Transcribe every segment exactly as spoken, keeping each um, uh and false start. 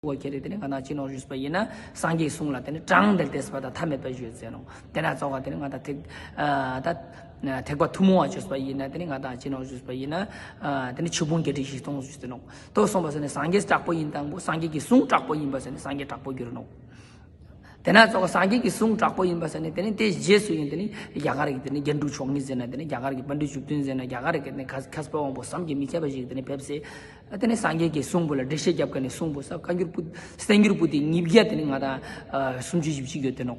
བོ་ཁྱེར་ཏེ་དེ་ནི་ང་དང་ཅི་ནོག་ཞུས་པ་ཡིན་ན་སངས་རྒྱས་གསུང་ལ་དེ་ནི་དྲང་བདེན་ཏེས་པ་དང་ཐ་མལ་པ་ཞུས་ཟེར་ནོག། དེ་ན་ཙོགས་དེ་ནི་ང་དང་ཐེག་ཨ་ད་ཐེག་པ་ཐུན་མོང་བ་ཞུས་པ་ཡིན་ན་དེ་ནི་ང་དང་ཅི་ནོག་ཞུས་པ་ཡིན་ན་ཨ་དེ་ནི་ཆོས་ཕུང་བརྒྱད་ཁྲི་བཞི་སྟོང་ཞུས་ཏེ་ནོག། དོ་གསུངས་པ་ཟེར་ནི་སངས་རྒྱས་དྲག་པོ་ཡིན་དང་པོ་སངས་རྒྱས་ཀྱི་གསུང་དྲག་པོ་ཡིན་པ་ཟེར་ནི་སངས་རྒྱས་དྲག་པོ་འགྱུར་ནོག། དེ་ན་ཙོགས་སངས་རྒྱས་ཀྱི་གསུང་དྲག་པོ་ཡིན་པ་ཟེར་ནི་དེ་ནི་དེ་རྗེས་སུ་ཡིན་དེ་ནི་རྒྱ་གར་གྱི་དེ་ནི་རྒྱན་དྲུག་མཆོག་གཉིས་ཟེར་ན་དེ་ནི་རྒྱ་གར་གྱི་པཎྜི་ཏ་བཅུ་བདུན་ཟེར་ན་རྒྱ་གར་གྱི་དེ་ནི་མཁས་མཁས་པ་དབང་པོ་བསམ་གྱིས་མི་ཁྱབ་པ་ཞིག་དེ་ནི་ཕེབས་སེ། དེ་ནི་སངས་རྒྱས་ཀྱི་གསུང་པོ་ལ་འགྲེལ་བཤད་རྒྱབ་མཁན་ནི་གསུང་པོ་ཟེར་བཀའ་འགྱུར་པོ་གསན་འགྱུར་པོ་དེ་ཉིས་བརྒྱ་དེ་ནི་ང་དང་ཨ་སུམ་ཅུ་བཞི་བཅུ་ཡོད་དེ་ནོག།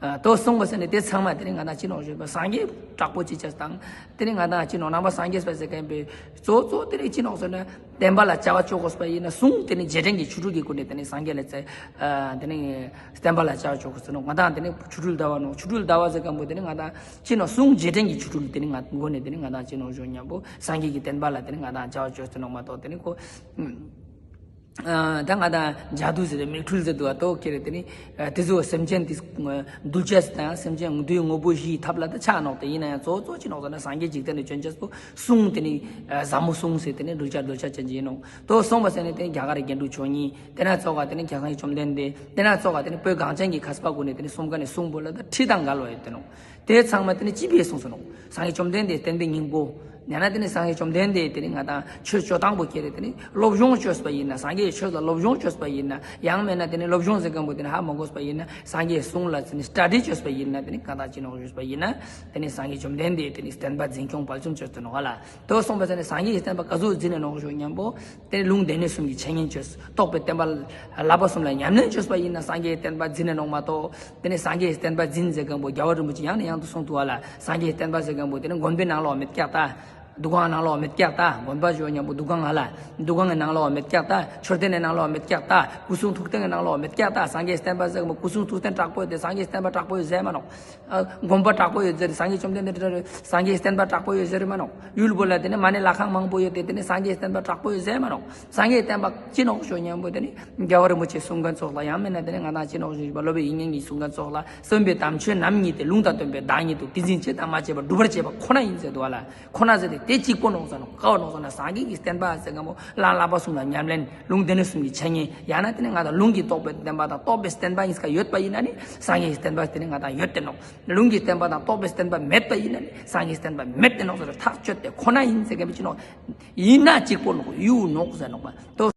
ཨ་དོ་གསུངས་པ་ཟེར་ནི་དེ་ཚང་མ་དེ་ནི་ང་དང་ཅི་ནོག་ཞུས་པ་སངས་རྒྱས་དྲག་པོ་ཅི་ཆ་དང་དེ་ནི་ང་དང་ཅི་ནོག་ནང་པ་སངས་རྒྱས་པ་ཟེར་མཁན་པོའི་གཙོ་གཙོ་དེ་ནི་ཅི་ནོག་ཟེར་ན་བསྟན་པ་ལ་བྱ་བ་ཅོ་དགོས་པ་ཡིན་ན་གསུང་དེ་ནི་རྗེས་དྲན་གྱི་ཆོ་འཕྲུལ་གྱི་སྒོ་ནས་དེ་ནི་སངས་རྒྱས་ལ་བྱ་ཨ་དེ་ནི་བསྟན་པ་ལ་བྱ་བ་ཅོ་དགོས་ཟེར་ནོག། ང་དང་དེ་ནི་ཆོ་འཕྲུལ་ཟླ་བ་ནོག། ཆོ་འཕྲུལ་ཟླ་བ་ཟེར་མཁན་པོ་དེ་ནི་ང་དང་ཅི་ནོག་གསུང་རྗེས་དྲན་གྱི་ཆོ་འཕྲུལ་དེ་ནི་ང་སྒོ་ནས་དེ་ནི་ང་དང་ཅི་ནོག་ཞུ་མཉམ་པོ་སངས་རྒྱས་ཀྱི་བསྟན་པ་ལ་དེ་ནི་ང་དང་བྱ་བ་ཅོ་ཟེར་ནོག་མ་གཏོགས་དེ་ནི་ཁོ། ཨ་ད་ང་དང་ཇ་དུ་ཟེར་རེད་མིག་འཕྲུལ་ཟེར་འདུག་བ་དོ་ཁྱེར་རེད་དེ་ནི་ཨ་དེ་ཚོ་སེམས་ཅན་དེ་འདུལ་ཅེས་དང་སེམས་ཅན་འདུལ་དངོས་པོ་བཞིའི་ཐབས་ལ་ད་ཆ་ནོག། དེ་ཡིན་ན་ཡང་གཙོ་བོ་གཙོ་ཅི་ནོག་ཟེར་ན་སངས་རྒྱས་འཇིག་རྟེན་དུ་བྱོན་ཅེས་པོ་གསུང་དེ་ནི་ཨ་ཟབ་མོ་གསུང་ཟེར་དེ་ནི་འདུལ་བྱ་འདུལ་བྱ་ཅན་ཅིག་ཡིན་ནོག། དོ་གསུངས་པ་ཟེར་ནི་དེ་རྒྱ་གར་རྒྱན་དྲུག་མཆོག་གཉིས་དེ་ན་ཙོགས་དེ་ནི་རྒྱ་གར་བཅོམ་ལྡན་འདས་དེ་ན་ཙོགས་དེ་ནི་བོད་གངས་ཅན་གྱི་མཁས་པ་ཀུན་ནས་དེ་ནི་གསུང་མཁན་ནི་གསུང་པོ་ལ་ད་ཁྲིད་དང་འགལ་བ་ཡོད་དེ་ནོག། དེ་ཚང་མ་དེ་ནི་ཅི་ཕིའ་གསུངས་སོ་ནོག། སངས་རྒྱས་བཅོམ་ལྡན་འདས་བསྟན་པའི་སྙིང་པོ། ཡང་ན་དེ་ནི་སངས་རྒྱས་བཅོམ་ལྡན་འདས་དེ་ནི་ང་དང་ཆོས་སྤྱོད་སྟངས་པོ་ཁྱེར་རེད་དེ་ནི་སློབ་སྦྱོང་བཅོས་པ་ཡིན་ན་སངས་རྒྱས་ཆོས་ལ་སློབ་སྦྱོང་བཅོས་པ་ཡིན་ན་ཡང་མེད་ན་དེ་ནི་སློབ་སྦྱོང་ཟེར་མཁན་པོ་དེ་ནི་ཧ་མ་གོ་བ་ཡིན་ན་སངས་རྒྱས་གསུང་ལ་དེ་ནི་སྟ་ཌི་བཅོས་པ་ཡིན་ན་དེ་ནི་ང་དང་ཅི་ནོག་ཞུས་པ་ཡིན་ན་དེ་ནི་སངས་རྒྱས་བཅོམ་ལྡན་འདས་དེ་ནི་བསྟན་པ་འཛིན་སྐྱོང་དཔལ་འཛོམས་བཅོས་ཏེ་ནོག་ལ། དོ་གསུངས་པ་ཟེར་ནི་སངས་རྒྱས་ཀྱི་བསྟན་པ་ག་ཚོད་འཛིན་ནས་ནོག་ཞུ་མཉམ་པོ། དེ་ནི་ལུང་སྡེ་སྣོད་གསུམ་གྱི་འཆད་ཉན་བཅོས། རྟོགས་པའི་བསྟན་པ་བསླབ་པ་གསུམ་ལ་ཉམས་ལེན་བཅོས་པ་ཡིན་ན་སངས་རྒྱས་བསྟན་པ་འཛིན་ནས་ནོག་མ་གཏོགས་དེ་ནི་སངས་རྒྱས་བསྟན་པ་འཛིན་ཟེར་མཁན་པོ་རྒྱལ་བ་རིན་པོ་ཆེ་ཡང་ནས་ཡང་དུ་གསུངས་འདུག་བ་ལ། སངས་རྒྱས་བསྟན་པ་ཟེར་མཁན་པོ་དེ་ནི་དགོན་པའི་ནང་ལོགས་མེད་ཀྱག་ད། འདུ་ཁང་ནང་ལོགས་མེད་ཀྱག་ད། དགོན་པ་ཞུ་མཉམ་པོ་འདུ་ཁང་ང་ལ། འདུ་ཁང་གི་ནང་ལོགས་མེད་ཀྱག་ད། མཆོད་རྟེན་ནི་ནང་ལོགས་མེད་ཀྱག་ད། སྐུ་གསུང་ཐུགས་རྟེན་གྱི་ནང་ལོགས་མེད་ཀྱག་ད། སངས་རྒྱས་བསྟན་པ་ཟེར་མཁན་པོ་སྐུ་གསུང་ཐུགས་རྟེན་དྲག་པོ་ཡོད་དེ་སངས་རྒྱས་བསྟན་པ་དྲག་པོ་ཡོད་ཟེར་མ་ནོག། ཨ་དགོན་པ་དྲག་པོ་ཡོད་ཟེར་སངས་རྒྱས་བཅོམ་ལྡན་འདས་སངས་རྒྱས་བསྟན་པ་དྲག་པོ་ཡོད་ཟེར་མ་ནོག། ཡུལ་པོ་ལ་དེ་ནི་མ་ཎི་ལྷ་ཁང་མང་པོ་ཡོད་དེ་དེ་ནི་སངས་རྒྱས་བསྟན་པ་དྲག་པོ་ཡོད་ཟེར་མ་ནོག། སངས་རྒྱས་བསྟན་པ་ཅི་ནོག་ཞུ་མཉམ་པོ་དེ་ནི་རྒྱལ་བ་རིན་པོ་ཆེ་གསུང་མཁན་ཚོགས་ལ་ཡང་མིན་ན་དེ་ནི་ང་དང་ཅི་ནོག་ཞུ་བ་སློབ་དཔོན་དབྱིག་གཉེན་གྱིས་གསུང་མཁན་ཚོགས་ལ་གསོན་པའི་དམ་ཆོས་རྣམ་གཉིས་ཏེ། ལུང་དང་སྟོན་པའི་བདག་ཉིད་དོ། དེ་འཛིན་བྱེད་དང་མ་བྱེད་པ་སྒྲུབ་པར་བྱེད་པ་ཁོ་ན་ཡིན་ཟེར་འདུག་བ་ལ། ཁོ་ན་ཟེར་ཏེ་དེ་གཅིག་པོ་ནོག་ཟེར་ནོག། ག་བ་ནོག་ཟེར་ན་སངས་རྒྱས་ཀྱི་བསྟན་པ་ཟེར་མཁན་པོ་བསླབ་པ་གསུམ་ལ་ཉམས་ལེན་ལུང་སྡེ་སྣོད་གསུམ་གྱི་འཆད་ཉན་ཡང་ན་དེ་ནི་ང་དང་ལུང་གིས་རྟོགས་པའི་བསྟན་པ་དང་རྟོགས་པའི་བསྟན་པ་གཉིས་ཀ་ཡོད་པ་ཡིན་ན་ནི་སངས་རྒྱས་ཀྱི་བསྟན་པ་དེ་ནི་ང་དང་ཡོད་དེ་ནོག། ལུང་གི་བསྟན་པ་དང་རྟོགས་པའི་བསྟན་པ་མེད་པ་ཡིན་ན་ནི་སངས་རྒྱས་བསྟན་པ་མེད་དེ་ནོག་ཟེར་ཐག་ཆོད་དེ་ཁོ་ན་ཡིན་ཟེར་མཁན་པོ་ཅི་ནོག། ཡིན་ན་གཅིག་པོ་ནོག་ཡུ་ནོག་ཟེར་ནོག་པ། དོ་